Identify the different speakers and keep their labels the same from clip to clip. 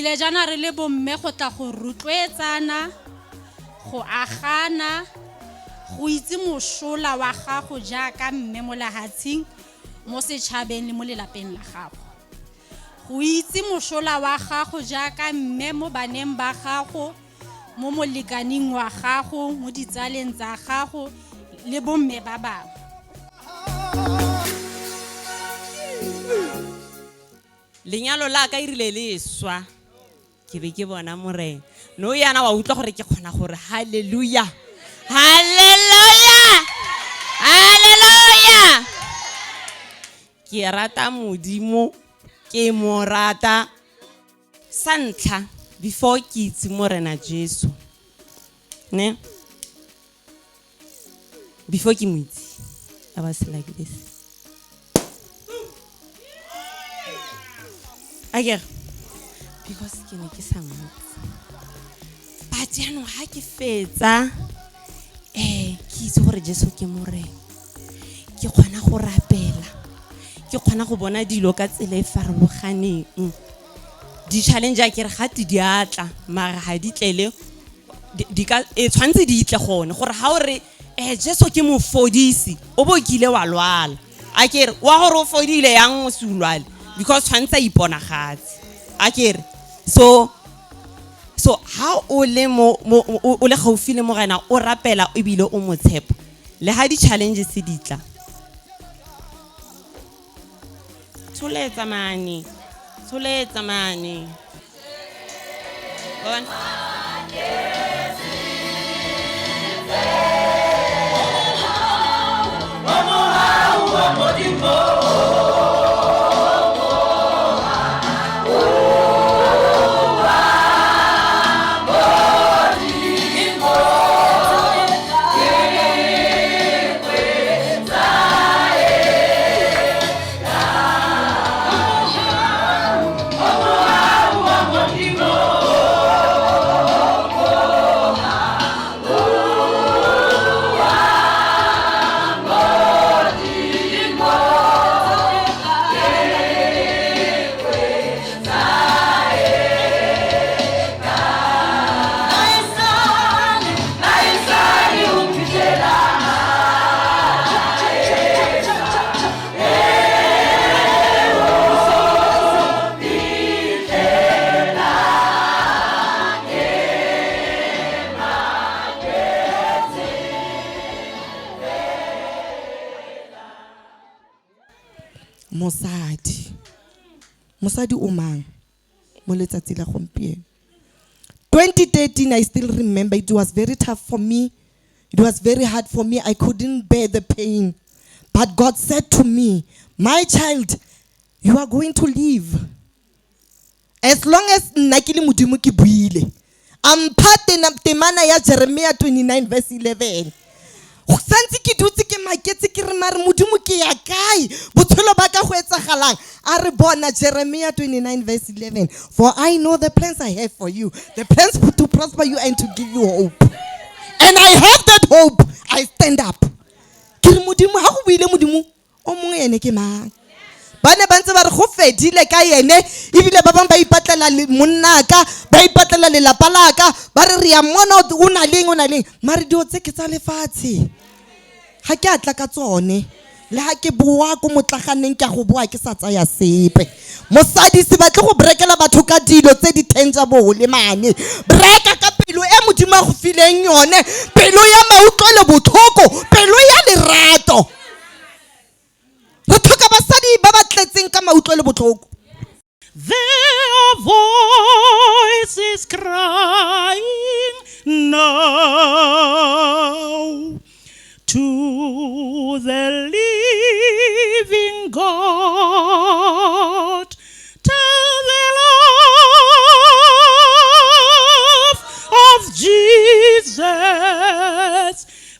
Speaker 1: tlile jaana re le bomme go tla go rotloetsana, go agana, go itse mosola wa gago jaaka mme mo lehatsheng, mo setšhabeng le mo lelapeng la gago. Go itse mosola wa gago jaaka mme mo baneng ba gago, mo molekaneng wa gago, mo ditsaleng tsa gago le bomme ba bangwe.
Speaker 2: Lenyalo la ka erile le swa, ke be ke bona Morena. No yana wa utlwa gore ke kgona gore haleluya, haleluya, haleluya. Ke rata Modimo, ke mo rata. Sa ntlha, before ke itse Morena Jesu, ne? Before ke mo itse, I was like this. Akere, because ke ne ke sa mo itse. But jaanong ga ke fetsa, ke itse gore Jesu ke Morena. Ke kgona go rapela, ke kgona go bona dilo ka tsela e farologaneng. Di-challenge a kere ga te di a tla, mara ga di tlele, di ka, e tshwanetse di tle gone. Gore ga o re, Jesu ke mofodisi, o bo kile wa lwala. A kere, wa gore o fodile yang o se o lwale, because tshwanetse a iponagatse. A kere, so ha o le mo, mo, o, o le gaufi le Morena, o rapela ebile o mo tshepa, le ha di-challenges di tla. Tsholetsa mane, tsholetsa mane. Bona?
Speaker 3: Mosadi. Mosadi o mang mo letsatsi la gompieno? 2013, I still remember it was very tough for me. It was very hard for me. I couldn't bear the pain. But God said to me, my child, you are going to live. As long as nna ke le Modimo ke buile. A mpha temana ya Jeremiah 29 verse 11. Go santse ke dutse ke maketse ke re mare Modimo ke ya kae? Botshelo ba ka go etsagalang? A re bona Jeremiah 29 verse 11. For I know the plans I have for you, the plans to prosper you and to give you hope. And I have that hope. I stand up. Ke re Modimo, ha go buile Modimo, o mongwe ene ke mang? Ba ne ba ntse ba re go fedile ka ene, ebile ba bangwe ba ipatlela monna ka, ba ipatlela lelapa la ka, ba re re ya mmona o na leng, o na leng. Mare dilo tse ke tsa lefatshe. Ga ke a tla ka tsone. Le ha ke boa ko motlaganeng ke a go boa ke sa tsaya sepe. Mosadi se batle go berekela batho ka dilo tse di tangible mane. Bereka ka pelo e Modimo a go fileng yone, pelo ya mautlwelo botlhoko, pelo ya lerato. Re tlhoka basadi ba ba tletseng ka mautlwelo botlhoko.
Speaker 4: There are voices crying now to the living God. Tell the love of Jesus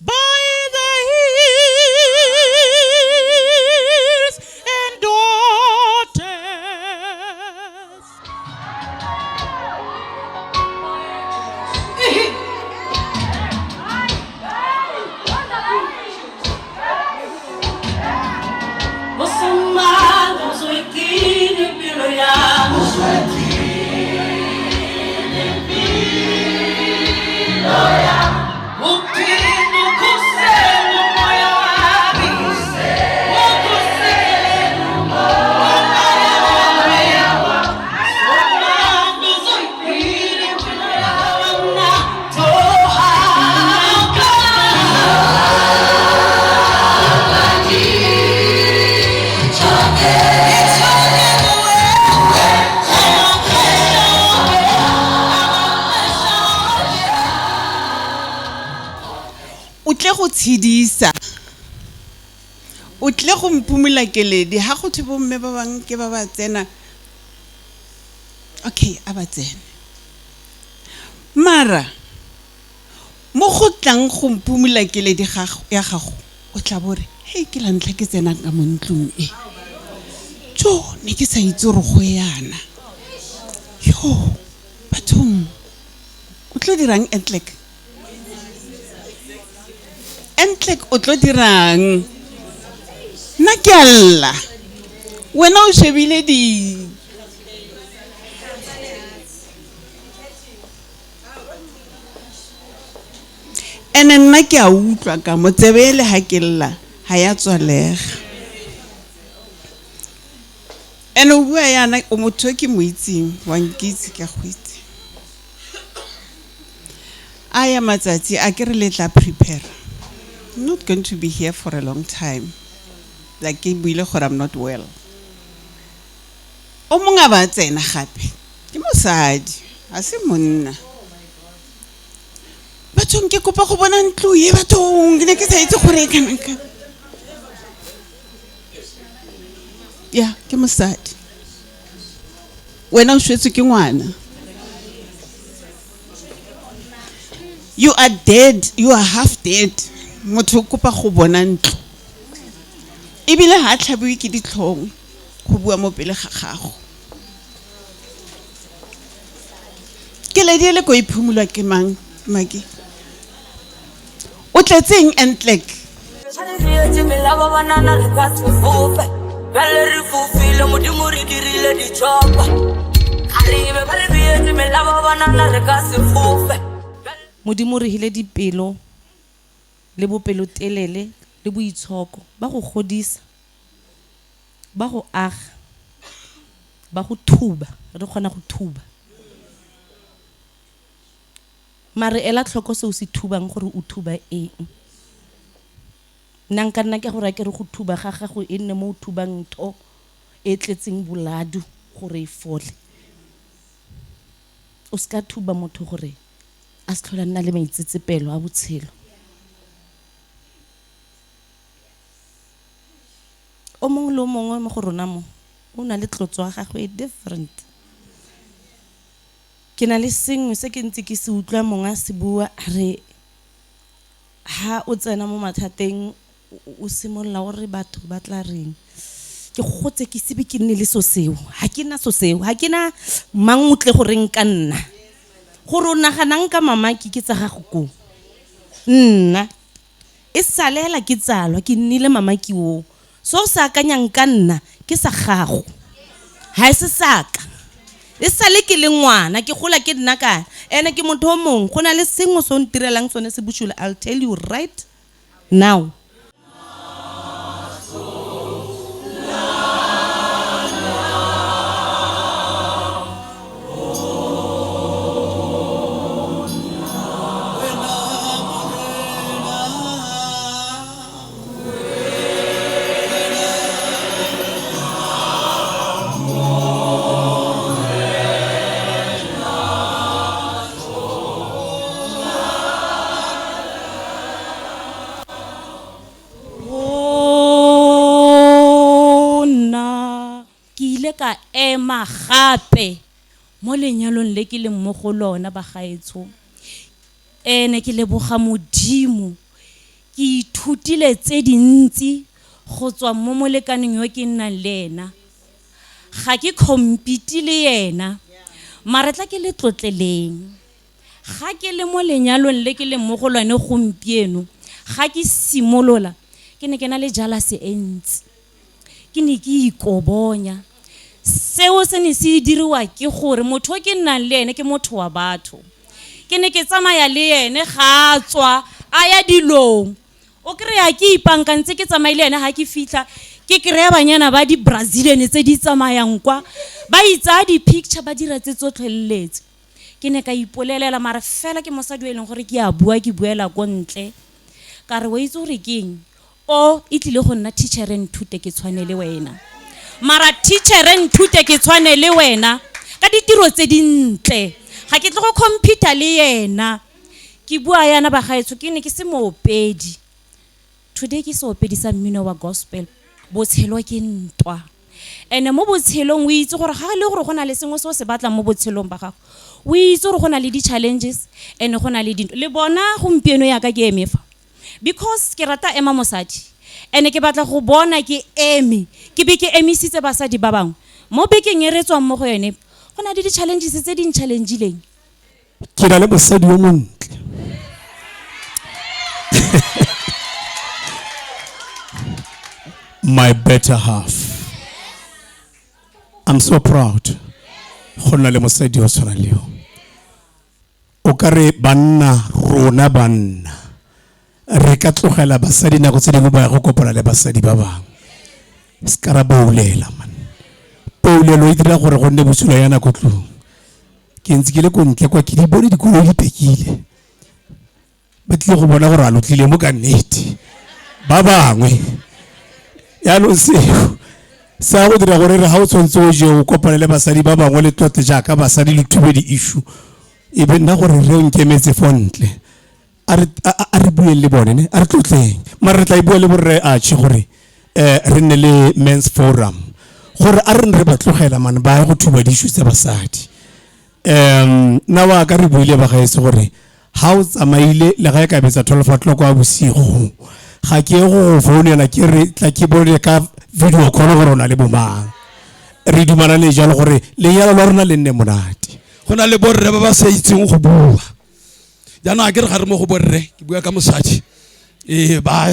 Speaker 4: by the hills and waters.
Speaker 5: go tshedisa o tlile go mphumula keledi ga go thwe bomme ba bangwe ke ba ba tsena okay a ba tsene mara mo go tlang go mphumula keledi ya gago o tla bore hei ke la ntlha ke tsenang ka mo ntlong e jo ne ke sa itse gore go yana yo bathong o tlo dirang entlek entlek o tlo dirang nna ke a lla wena o shebile di ene nna ke a utlwa ka mo tsebe ele ga ke lla ga ya tswalega ene o bua yana o motho o ke mo itseng wa nkitse ke a go itse a ya matsatsi a ke re le tla prepare I'm not going to be here for a long time like ke buile gore I'm not well o mongwe a ba tsena gape ke mosadi ga se monna bathong ke kopa go bona ntlo ye bathong ke ne ke sa itse gore e kana ka ya ke mosadi wena o shwetswe ke ngwana you are dead you are half dead motho o kopa go bona ntlo ebile ga a tlhabiwe ke ditlhong go bua mo pele ga gago keledi ele ko iphumolwa ke mang maki o tletseng entlek
Speaker 2: Modimo re hile dipelo le bopelotelele le boitshoko ba go godisa ba go aga ba go thuba re kgona go thuba mare ela tlhoko se o se thubang gore o thuba eng nna nka nna ke gore a ke re go thuba ga gago e nne mo o thubang ntho e tletseng boladu gore e fole o se ka thuba motho gore a se tlhole a nna le maitsetsepelo a botshelo o mongwe le o mongwe mo go rona mo o na le tlotso ya gagwe e different ke na le sengwe se ke ntse ke se utlwa mongwe a se bua a re ha o tsena mo mathateng o simolola o re batho ba tla reng ke gotse ke sebe ke nne le so seo ga ke na so seo ga ke na mang o tle go reng ka nna gore o naganang ka mamaki ke tsa gago koo nna e salela ke tsalwa ke nnile mamaki oo so o se akanyang ka nna ke sa gago ga e se saka e sale ke le ngwana ke gola ke nna ka ene ke motho o mongwe go na le sengwe se o ntirelang sone se bosula I'll tell you right now.
Speaker 1: Nna ke ile ka ema gape mo lenyalong le ke leng mo go lona bagaetsho ene ke leboga modimo ke ithutile tse dintsi go tswa mo molekaneng yo ke nnang le ena ga ke compete le yena mare tla ke le tlotleleng ga ke le mo lenyalong le ke leng mo go lone gompieno ga ke simolola ke ne ke na le jealousy e ntsi ke ne ke ikobonya seo se ne se diriwa ke gore motho o ke nnang le ene ke motho wa batho ke ne ke tsamaya le ene ga a tswa a ya dilong o kry-a ke ipankantse ke tsamaye le ene ga ke fitlha ke kry-a banyana ba di-brazilian tse di tsamayang kwa ba itsaya di-picture ba dira tse tsotlheleletse ke ne ka ipolelela mara fela ke mosadi o e leng gore ke a bua ke buela ko ntle ka re wa itse gore ke eng o e tlile go nna teachere nthute ke tshwane le wena mara teachere nthute ke tshwane le wena ka ditiro tse dintle ga ke tle go computer le yena ke bua yana bagaetsho ke ne ke se moopedi
Speaker 2: Today ke seopedi sa mmino wa gospel. Botshelo ke ntwa. Ene mo botshelong o itse gore ga e le gore go na le sengwe se o se batlang mo botshelong ba gago, o itse gore go na le di-challenges and go na le dintwa. Le bona gompieno yaka ke eme fa because ke rata ema mosadi and ke batla go bona ke eme ke be ke emisitse basadi ba bangwe. Mo bekeng e re tswang mo go yone go na le di-challenges tse di nchallengileng.
Speaker 6: Ke na le mosadi yo montle. My better half. I'm so proud go nna le mosadi wa tshwana le yo. O ka re banna, rona banna re ka tlogela basadi nako tse dingwe ba ya go kopana le basadi ba bangwe. Se ka ra boulela man. Poulelo e dira gore go nne bosula ya nako tlong. Ke ntse ke le ko ntle kwa, ke di bone dikoloi di pekile, ba tlile go bona gore a lo tlile mo ka nnete ba bangwe. Yaanong seo se ya go dira gore re ga o tshwanetse o je o kopane le basadi ba bangwe le tlotle jaaka basadi le thube di-issue, e be nna gore re o nkemetse fo ntle. A re bueng le bone ne, a re tlotleng, mara re tla e bua le borre Archie gore re nne le men's forum, gore a re ne re ba tlogela mane ba ye go thuba di-issue tsa basadi. Nna wa ka re buile ba gaetse gore ha o tsamaile le ga e ka betsa 12 o'clock wa bosigo, ga ke ye go go founela ke re tla ke bone ka video call gore o na le bomang. Re dumalane jalo gore lenyalo la rona le nne monate.
Speaker 7: Go na le borre ba ba sa itseng go bua. Jaanong a ke re ga re mo go borre, ke bua ka mosadi. Ee, ba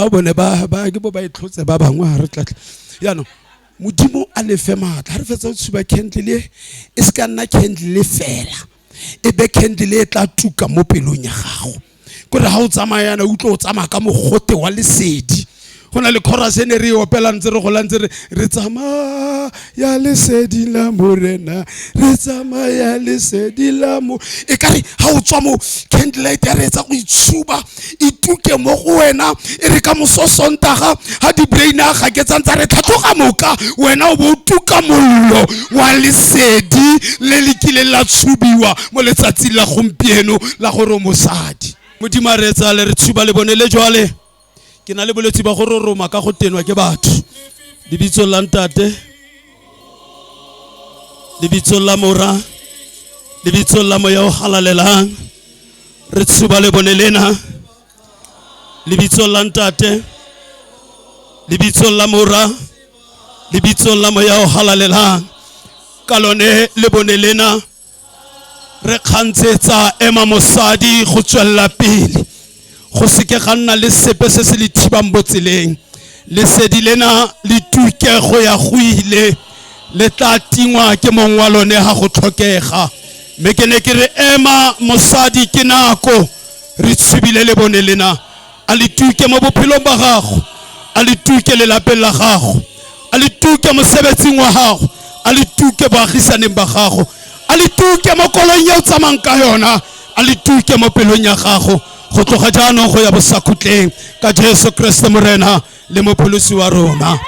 Speaker 7: bone ba ke bo ba e tlhotse ba bangwe, ha re tlatla. Jaanong Modimo a le fe maatla. Ha re fetsa go tshuba candle e, e se ka nna candle fela, e be candle e tla tuka mo pelong ya gago. Kore ha o tsamaya yana, o utlwe o tsamaya ka mogote wa lesedi. Go na le chorus e ne re e opela ntse re gola, ntse re tsamaya lesedi la Morena, re tsamaya lesedi la mo. E ka re ha o tswa mo candlelight ya re etsa go itshuba, e tuke mo go wena, e re ka moso Sontaga ha di-brain a gaketsang tsa re tlhatlhoga moka, wena o bo o tuka mollo wa lesedi le le kileng la tshubiwa mo letsatsing la gompieno la gore o mosadi. Modimo a re etsa le re tshuba le bone le jwale. Ke na le bolwetse ba go roroma ka go tenwa ke batho. Lebitsong la Ntate, lebitsong la Mora, lebitsong la Moya o Halalelang, re tshuba le bone lena. Lebitsong la Ntate, lebitsong la Mora, lebitsong la Moya o Halalelang, ka lone le bone lena re kgantshetsa ema mosadi go tswella pele, go seke ga nna le sepe se se le thibang bo tseleng. Lesedi lena le tuke go ya go ile, le tla tingwa ke mong wa lone ha go tlhokega. Mme ke ne ke re ema mosadi, ke nako re tshubile le bone lena. A le tuke mo bophelong ba gago, a le tuke lelapeng la gago, a le tuke mosebetsing wa gago, a le tuke boagisaneng ba gago, a le tuke mo koloing e o tsamayang ka yona, a le tuke mo pelong ya gago, go tloga jaanong go ya bosakhutleng, ka Jesu Kriste Morena le Mopholosi wa rona.